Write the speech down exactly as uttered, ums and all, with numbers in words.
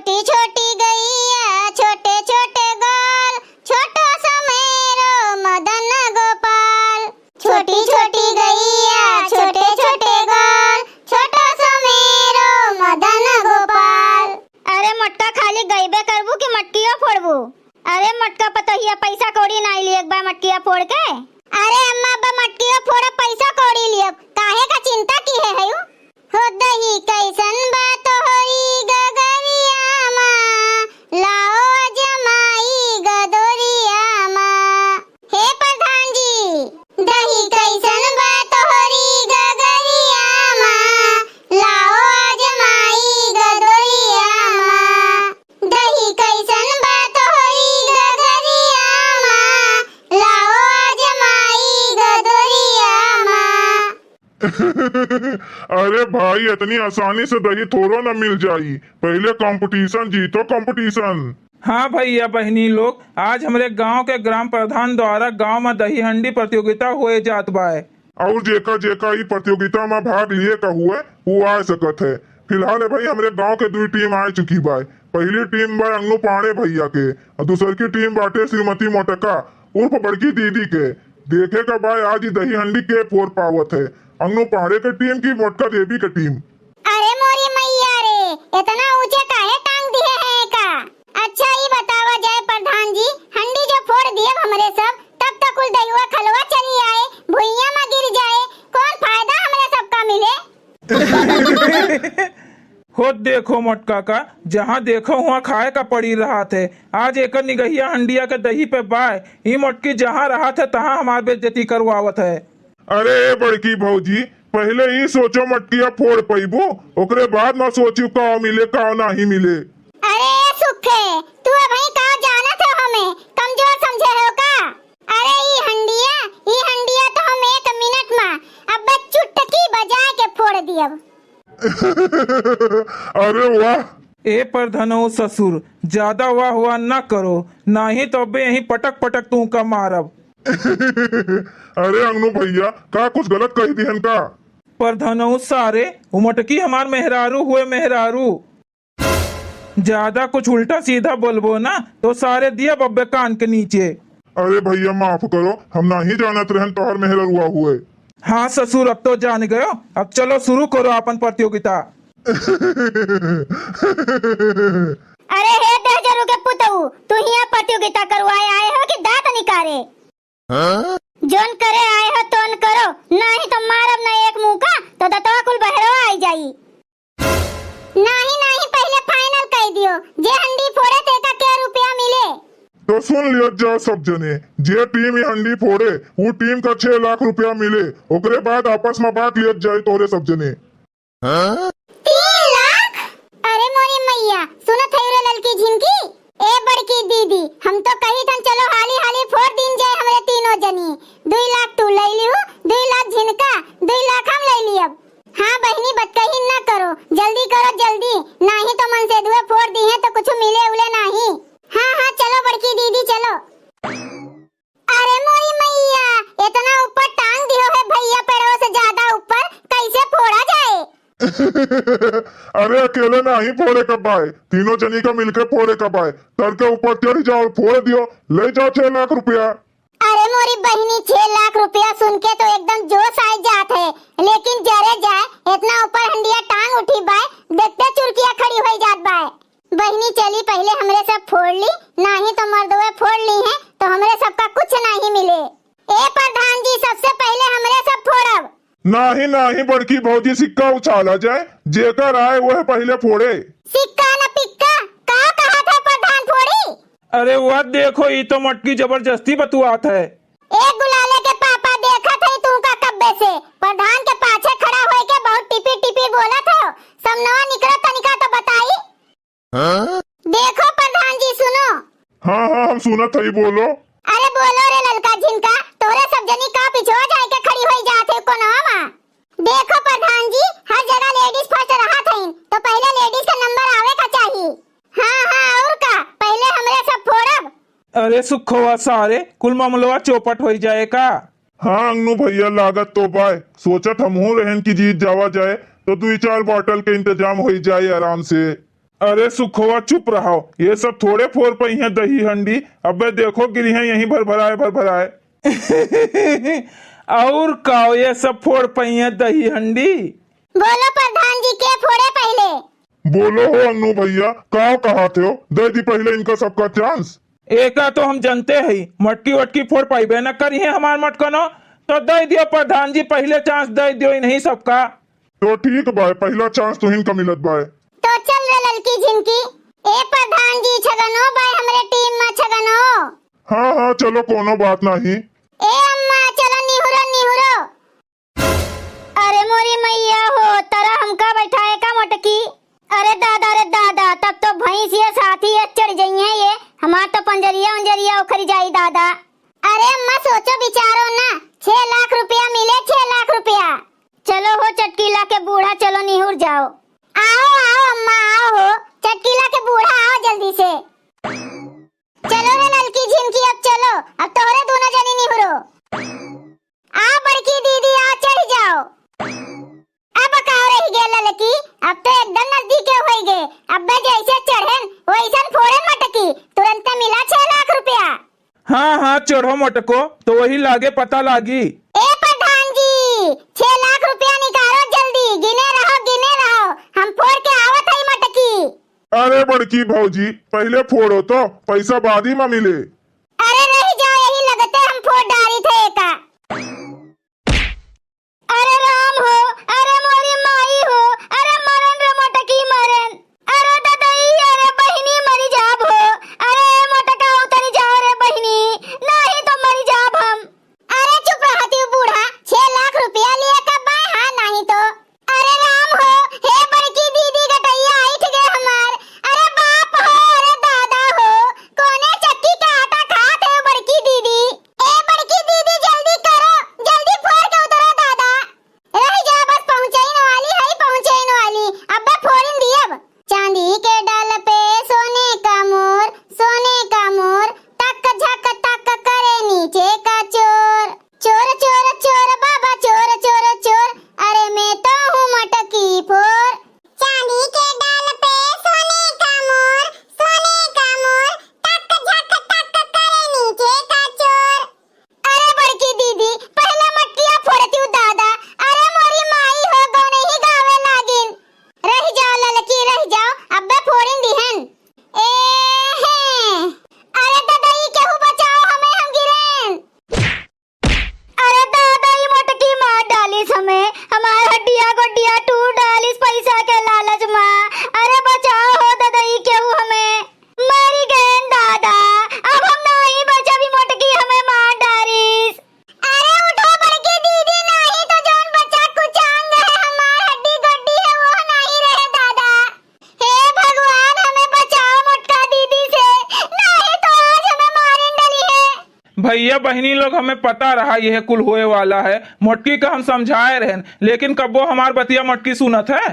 छोटी छोटी गैया, छोटे छोटे गोल, छोटो सो मेरो मदन गोपाल। छोटी छोटी गैया, छोटे छोटे गोल, छोटो सो मेरो मदन गोपाल। अरे मोटका, खाली गइबे करबू कि मटकियो फोड़बू? अरे मोटका पतोहिया, पैसा कौड़ी नाहीं लिएक बा मटकिया फोड़ के? अरे अम्मा, अब्बा मटकियो फोड़ब, पैसा कौड़ी लिएब, काहे का चिंता किहे हयू? हो दही कैसन बा तोहरी गगरिया मा, लाओ जमाई गदोरिया मा। हे प्रधान जी, दही कैसन बा तोहरी गगरिया मा, लाओ जमाई गदोरिया मा। दही कैसन बा तोहरी गगरिया मा, लाओ जमाई गदोरिया मा। अरे भाई, इतनी आसानी से दही थोड़ो ना मिल जाई, पहले कंपटीशन जीतो, कंपटीशन। हाँ भइया बहिनी लोग, आज हमरे गांव के ग्राम प्रधान द्वारा गांव में दही हंडी प्रतियोगिता होए जात बाय। और जेका जेका ई प्रतियोगिता में भाग लिए का हुए, वो आ सकत है। फिलहाल ए भाई, हमरे गांव के दुई टीम आ चुकी बाय। पहली टीम बाय अंगनू पांडे भइया के, और दूसर की टीम बाटे श्रीमती मोटका उर्फ बड़की दीदी के। देखे का बाय आज ई दही हंडी के फोड़ पावत है, अंगनू पांडे के टीम की मोटका देवी के टीम। अरे मोरी मैया रे, इतना ऊंचे काहे टांग दिए हैं का? अच्छा ई बतावा जाए प्रधान जी, हंडी जो फोड़ दिए हमरे सब, तब तक कुल दहिवा खलवा चली आए, भुइया में गिर जाए, कौन फायदा हमरे सबका मिले? हो देखो मोटका का, जहाँ देखो हुआ खाए का पड़ी रहत है। आज एकर निगहिया हंडिया के दही पे बाय, ई मोटकी जहाँ रहत है तहाँ हमार बेइज्जती करवावत है। अरे ए बड़की भौजी, पहले ई सोचो मटकिया फोड़ पइबू, ओकरे बाद ना सोचू का मिले का नाही मिले। अरे ए सुखे, तू अबहीं का जानत हो हमें, कमजोर समझे हो का? अरे ई हंडिया, ई हंडिया तो हम एक मिनट मा अब्बे चुटकी बजाए के फोड़ दियब। अरे वाह। ए प्रधानऊ ससुर, ज्यादा वाह वाह ना करो, नाही तो अब्बे यहीं पटक पटक तू का मारब। अरे अंगनू भइया, का कुछ गलत कही दिहन का? प्रधानऊ सारे, उ मोटकी हमार मेहरारू हुए, मेहरारू। ज्यादा कुछ उल्टा सीधा बोलबो ना तो सारे दियब अब्बे कान के नीचे। अरे भइया माफ करो, हम नाही जानत रहन तोहर मेहररुआ हुए। हाँ ससुर, अब तो जान गयो, अब चलो शुरू करो आपन प्रतियोगिता। अरे हे दहजरू के पुतऊ, तू हियां प्रतियोगिता करवाए आए हो कि दांत निकारे? हाँ? जोन करे आए हो तोन करो, नाही तो मारब ना एक मुका तो दतवा कुल बहरो आई जाई। नाही नाही, पहले final कई दियो, जे हंडी फोड़े तेका के रुपया मिले? तो सुन लियत जाओ सब जने, जे टीम ई हंडी फोड़े, उ टीम का छह लाख रुपया मिले, ओकरे बाद आपस में बांट लियत जाए तोहरे सब जने। हाँ? तीन लाख? अरे मोरी मैया, सुनत है रे ललकी झिनकी? ए बड़की दीदी, हम तो कही थन चलो हाली हाली फोड़ दीन जाए हमरे तीनों जनी। दुई लाख तू लई लिहू, दुई लाख झिनका, दुई लाख हम लई लियब। हाँ बहिनी, बतकही न करो, जल्दी करो जल्दी, नाही तो मनसेधुए फोड़ दिहे तो कुछ मिले उले नाही। हाँ हाँ चलो बड़की दीदी चलो। अरे मोरी मैया, इतना ऊपर टांग दियो है भइया, पेड़ों से ज्यादा ऊपर कैसे फोड़ा जाए? अरे अकेले नाही फोड़े का बाय, तीनों जनी का मिलके फोड़े का बाय। तर के ऊपर चढ़ जाओ, फोड़ दियो, ले जाओ छह लाख रुपया। अरे मोरी बहिनी, छह लाख रुपया सुन के तो एकदम जोश आइ जात है, लेकिन जरे जाए, इतना ऊपर हंडिया टांग उठी बाय, देखते चुरकिया खड़ी होइ जात बाय। बहिनी चली, पहिले हमरे सब फोड़ ली, नाही तो मर्दवे फोड़ लीहे, तो हमरे सबका कुछ नाही मिले। ए प्रधान जी, सबसे पहिले हमरे सब फोड़ब। नाही, नाही बड़की भौजी, सिक्का उछाला जाए, जेकर आए वह पहिले फोड़े। सिक्का न पिक्का, का कहत है प्रधान फोड़ी? अरे वह देखो, ई तो मटकी जबरदस्ती बतुआत है। ए गुलाले के पापा, देखत है तू का कब्बे से, प्रधान के पाछे खड़ा होए के बहुत टिपी टिपी बोलत हो, समनवा निकरा तनिका तो बताई। हाँ? देखो प्रधान जी, सुनो। हाँ, हाँ, हम सुनत हई, बोलो। अरे बोलो रे ललका झिनका, तोरे सब जनी का पिछुआ जाए के खड़ी होई जात है कोनवा मा? देखो प्रधान जी, हर जगह ladies first रहत हईन, तो पहिले ladies का number आवे का चाही। हाँ, हाँ, और का, पहिले हमरे सब फोड़ब। अरे सुखवा सारे, कुल मामलवा चौपट होई जाए का? हाँ अंगनू भैया, लागत तो बाय, सोचत हमहू रहन कि जीत जावा जाए, तो दुई चार bottle के इंतजाम होई जाए आराम से। अरे सुखवा चुप रहो, ये सब थोड़े फोड़ पइहें दही हंडी। अबे देखो गिरिहें यहीं भरभराए भरभराए। और का, ये सब फोड़ पइहें दही हंडी। बोलो प्रधान जी, के फोड़े पहिले? बोलो हो अन्नू भइया, का कहत हो? दे दी पहिले इनका सबका चांस। एका तो हम जनते हई, मटकी वटकी फोड़ पाइबे न करिहें हमार मटकनो, तो दे दियो प्रधान जी, पहिले चांस दे दियो इन्हीं सबका। तो ठीक बाय, पहिला चांस तुहिन का मिलत बाय। तो चल रे ललकी झिनकी। ए प्रधान जी, छगनो बाय हमरे टीम मा, छगनो। हाँ हाँ, चलो, कोनो बात नाही। ए अम्मा, चलो निहुरो निहुरो। अरे मोरी मैया हो, तरा हमका बैठाए का मोटकी? अरे दादा रे दादा, तब तो भैंस ये साथी ये चढ़ जइहें ये, हमार तो पंजरिया उंजरिया उखड़ जाई दादा। अरे अम्मा, सोचो विचारो ना, छह लाख रुपया मिले, छह लाख रुपया। चलो हो चटकीला के बूढ़ा, चलो निहुर जाओ। आओ आओ अम्मा, आओ हो चटकीला के बूढ़ा, आओ जल्दी से। चलो रे ललकी झिनकी, अब चलो, अब तोहरे दोनों जनी निहुरो। आ बड़की दीदी, आ चढ़ जाओ। अब का रहि गे ललकी, अब तो एकदम नजदीके होइ गे। अब्बे जैसे चढ़ेन वैसन फोड़ेन मटकी, तुरंत मिला छह लाख रुपया। हाँ हाँ, चढ़ो मटको, तो वही लागे पता लागी। ए प्रधान जी, छह लाख रुपया निकालो जल्दी, गिने रहो, गिने रहो, हम फोड़ के आवत हई मटकी। अरे बड़की भौजी, पहिले फोड़ो तो, पैसा बादी मा मिले। अरे रहि जाओ, यही लगते हम फोड़ डारी थे एका। अरे राम हो, अरे मोरी माई हो, अरे मरन रे मोटकी मरन। अरे ददई, अरे बहिनी मरी जाब हो। अरे मोटका उतरी जाओ रे बहिनी, नाही तो मरी जाब हम। अरे चुप रहती हूँ बूढ़ा, छह लाख रुपया लिए का बाय, हाँ नाही तो। अरे राम हो, हे बड़की दीदी गटैया ऐठ गे हमार। अरे बाप हो, अरे दादा हो, कोने चक्की के आटा खात है बड़की दीदी। ए बड़की दीदी जल्दी करो, जल्दी फोड़ के उतरो दादा। रहि जा बस, पहुँचइन वाली है, पहुँचइन वाली। अब्बे फोड़िन दियब। चांदी के डाल पे सोने का मोर, सोने का मोर, तक झक तक करे नीचे का चोर। चोर चोर चोर बाबा चोर चोर चोर, अरे मैं तो हूँ मटकी फोर। चांदी के डाल पे सोने का मोर, सोने का मोर, तक झक तक करे नीचे का चोर। अरे बड़की दीदी, पहला मटकिया फोड़ती हूँ दादा। अरे मोरी माई हो, गौने ही गावे लागिन। रहि जाओ ललकी, रहि जाओ, अब्बे फोड़िन दिहन। ए हे, अरे ददई, केहू बचाओ हमें, हम गिरेन। अरे दादा, ई मोटकी मार डालिस हमें, हमार हड्डिया गोड्डिया टूट डालिस पैसा के लालच मा। अरे बचाओ हो ददई, केहू हमें। मरी गएन दादा, अब हम नाही बचब, ई मोटकी हमें मार डारिस। अरे उठो बड़की दीदी, नाही तो जौन बचा कुचांग है, हमार हड्डी गोड्डी है, वो नाही रहे दादा। हे भगवान, हमें बचाओ मोटका दीदी से, नाही तो आज हमें मारिन डलिहें। भइया बहिनी लोग, हमें पता रहा यह कुल होए वाला है। मोटकी का हम समझाए रहेन, लेकिन कब्बो हमार बतिया मोटकी सुनत है।